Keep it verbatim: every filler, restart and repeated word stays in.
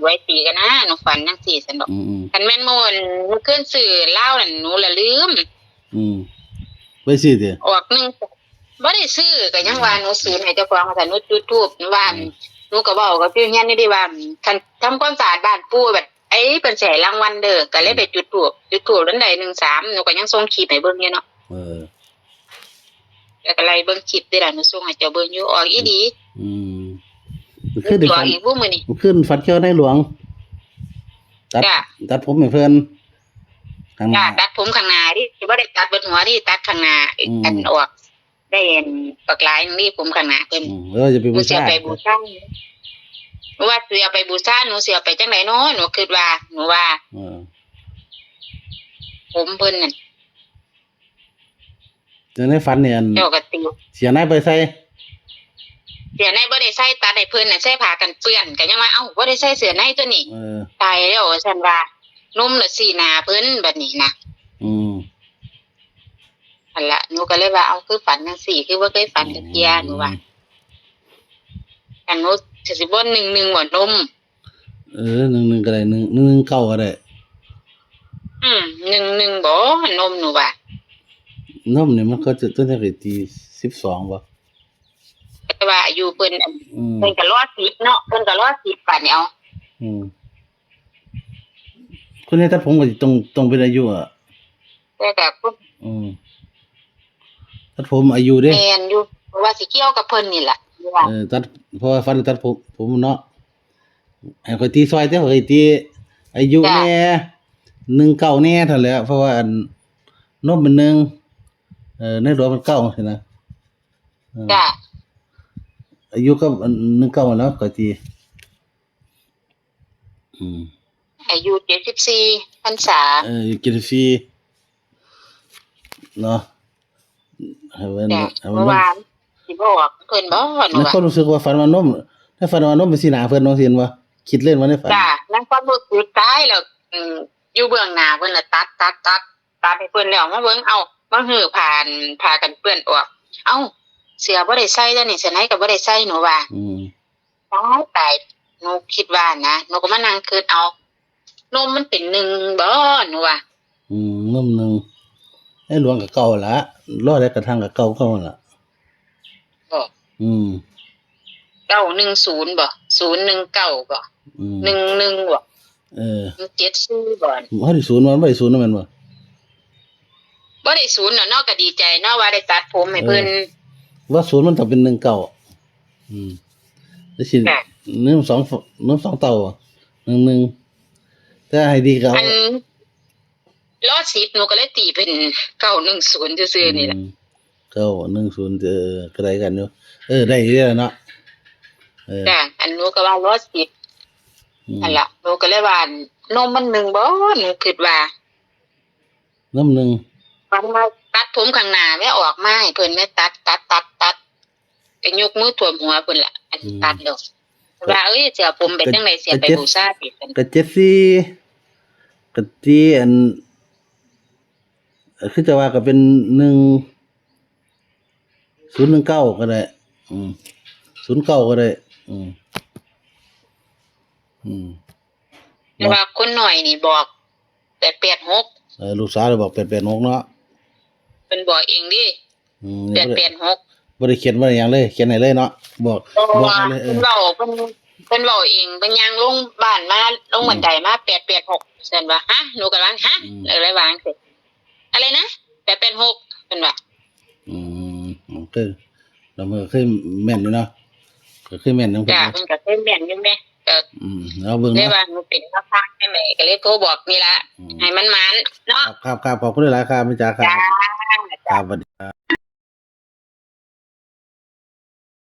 รวยตีกันนะ หนูฝันจั่งซี้ซั่นดอก อืมๆ คันแม่นมื้อ มื้อคืนซื้อลาวนั่นหนูละลืม อืม ไปซื้อติ ออกหนึ่ง บ่ได้ซื้อ ก็ยังว่าหนูศูนย์ให้เจ้าของว่าซั่น หนูจุดธูปว่า อืม หนูก็เว้ากับอยู่เฮือนนี่เด้ว่า คันทำความสะอาดบ้านปู่บัด ไอ้เพิ่นสิให้รางวัลเด้อ ก็เลยไปจุดธูป จุดธูปแล้วได้หนึ่งสาม หนูก็ยังส่งคลิปให้เบิ่งอยู่เนาะ เออ แล้วก็ไล่เบิ่งคลิปเด้ล่ะ หนูส่งให้เจ้าเบิ่งอยู่ ออกอีหลี อืม มื้อคืนนี่ฝัน ออกอีกบ่มื้อนี้ มื้อคืนฝันเกี่ยวนายหลวง ตัด จ้ะ ตัดผมให้เพิ่น ข้างหน้า จ้ะ ตัดผมข้างหน้าเด้ สิบ่ได้ตัดเบิดหัวเด้ ตัดข้างหน้า อืม อันออก ได้อันบักหลายหนึ่งเด้ ผมข้างหน้าเพิ่น อืม เออ อย่าไป หนูสิเอาไป บูชา บูชา หนูว่าสิเอาไปบูชา หนูสิเอาไปจั่งใดน้อ หนูคิดว่า หนูว่า เออ ผมเพิ่นนั่น แต่ในฝันนี่อัน เจ้าก็ติ เสียนายบ่ได้ใส่ เสียนายบ่ได้ใส่ ตัดให้เพิ่นน่ะ ใส่ผ้ากันเปื้อน ก็ยังว่า เอ้า บ่ได้ใส่เสื้อในตัวนี้ เออ ตายแล้ว ว่าซั่นว่า นมน่ะสีหน้าเพิ่นบัดนี้นะ อืม หั่นล่ะ หนูก็เลยว่า เอ้า คือฝันจั่งซี้ คือบ่เคยฝันจักเทื่อ หนูว่า อืม อันหนูสิบ่ หนึ่งหนึ่ง บ่ นม เออ หนึ่งหนึ่ง ก็ได้ หนึ่ง หนึ่งหนึ่งเก้า ก็ได้ อืม หนึ่งหนึ่ง บ่ นมหนูว่า นมนี่มันก็จะ ตัวนี้ก็ตีสิบสอง บ่ แต่ว่าอายุเพิ่น อัน อืม เพิ่นก็รอสิบเนาะ เพิ่นก็รอสิบ บาดนี้เอา อืม คนนี้ตัดผมก็สิต้อง ต้องเป็นอายุอะ แต่ก็ อืม ตัดผมอายุเด้ แม่นอยู่ เพราะว่าสิเกี่ยวกับเพิ่นนี่ล่ะ เออ ตัด เพราะว่าฝันตัดผม ผมเนาะ ให้ข้อยตีซอยเด้อ ข้อยตีอายุ จ้ะ แหน่ หนึ่งเก้า แหน่เท่านั้นแหละ เพราะว่าอันนมมันหนึ่ง เออ ในหลวงมันเก้า สินะ เออ จ้ะ อายุก็อัน หนึ่งเก้า แล้วข้อยตี อืม อายุเจ็ดสิบสี่พรรษา เออ อายุเจ็ดสิบสี่ เนาะ ให้เพิ่น จ้ะ ให้เพิ่น เมื่อวานสิบอกเพิ่นบ่ หนู ใน ว่า ความรู้สึกว่าฝันว่านม ในฝันว่านมเป็นสีหน้าเพิ่นเนาะ เห็นบ่ คิดเล่นว่าในฝัน จ้ะ ในความรู้สึกตายแล้ว อืม อยู่เบื้องหน้าเพิ่นน่ะ ตัด ตัด ตัด ตัดให้เพิ่นแล้ว มาเบิ่ง เอ้า มาหื้อผ้า ผ้ากันเปื้อนออก เอ้า เสื้อบ่ได้ใส่แล้วนี่ เสื้อในก็บ่ได้ใส่ หนูว่า อืม ตาย ตาย หนูคิดว่านะ หนูก็มานั่งคิด เอ้า นมมันเป็นหนึ่งบ่ หนูว่า อืม นมหนึ่ง ในหลวงก็เก้าละ รอได้กระทั่งก็เก้า เก้าละ บ่ อืม เก้าหนึ่งศูนย์ บ่ ศูนย์หนึ่งเก้า บ่ อืม หนึ่งหนึ่ง บ่ เออ เจ็ดสี่ บ่ บ่ได้ศูนย์ มันบ่ได้ศูนย์ แม่นบ่ บ่ได้ศูนย์เนาะ เนาะ ก็ดีใจเนาะ ว่าได้ตัดผมให้เพิ่น เออ ว่าศูนย์มันต้องเป็นหนึ่งเก้า อืม แล้วสิ จ้ะ นมสอง นมสองเต้า หนึ่งหนึ่ง แต่ให้ดีก็เอา อัน รอสิบ หนูก็เลยตีเป็น เก้าหนึ่งศูนย์ ซื่อๆ นี่แหละ อืม เก้าหนึ่งศูนย์ เออ ก็ได้กันอยู่ เออ ได้อยู่แล้วเนาะ เออ จ้ะ อันหนูก็ว่ารอสิบ อืม นั่นล่ะ หนูก็เลยว่า นมมันหนึ่งบ่ หนูคิดว่า นมหนึ่ง ฝันว่าตัดผมข้างหน้าแม่ ออกมาให้เพิ่นแม่ ตัด ตัด ตัด ตัด ก็ยกมือท่วมหัวเพิ่นล่ะ อัน อืม ตัดดอก ว่า เอ้ย สิเอาผมไปจั่งใด สิเอาไป ก็เจ็ด บูชาติ ก็เจ็ดสี่ ก็ตีอัน เอ่อ คือจะว่าก็เป็นหนึ่ง ศูนย์หนึ่งเก้า ก็ได้ อืม ศูนย์เก้า ก็ได้ อืม อืม แต่ว่าคนน้อยนี่บอก แปดแปดหก เออ ลูกสาวเลยบอก แปดแปดหก เนาะ เพิ่นบอกเองเด้ อืม แปดแปดหก บ่ได้เขียน บ่ได้หยังเลย เขียนให้เลยเนาะ บอก บอกให้เลย เออ เพิ่นเว้า เพิ่น เพิ่นเว้าเอง เพิ่นย่างลงบ้านมา ลงบันไดมา อืม แปดแปดหก ซั่นว่า ฮะ หนูก็ว่า ฮะ อืม เออ เลยว่าจั่งซี้ อะไรนะ แปดแปดหก เพิ่นว่า อืม คือ แล้วมันก็เคยแม่นอยู่เนาะ ก็เคยแม่นอยู่ จ้ะ เพิ่นก็เคยแม่นอยู่แม่ ก็ อืม เอาเบิ่ง เลย เนาะ ว่ามันเป็นแนวทางให้แม่ ก็เลยโทรบอกนี่ล่ะ อืม ให้มันหมานเนาะ ครับ ครับ ครับ ขอบคุณหลายๆ ครับ แม่จ๋าครับ จ้า ครับ สวัสดีครับ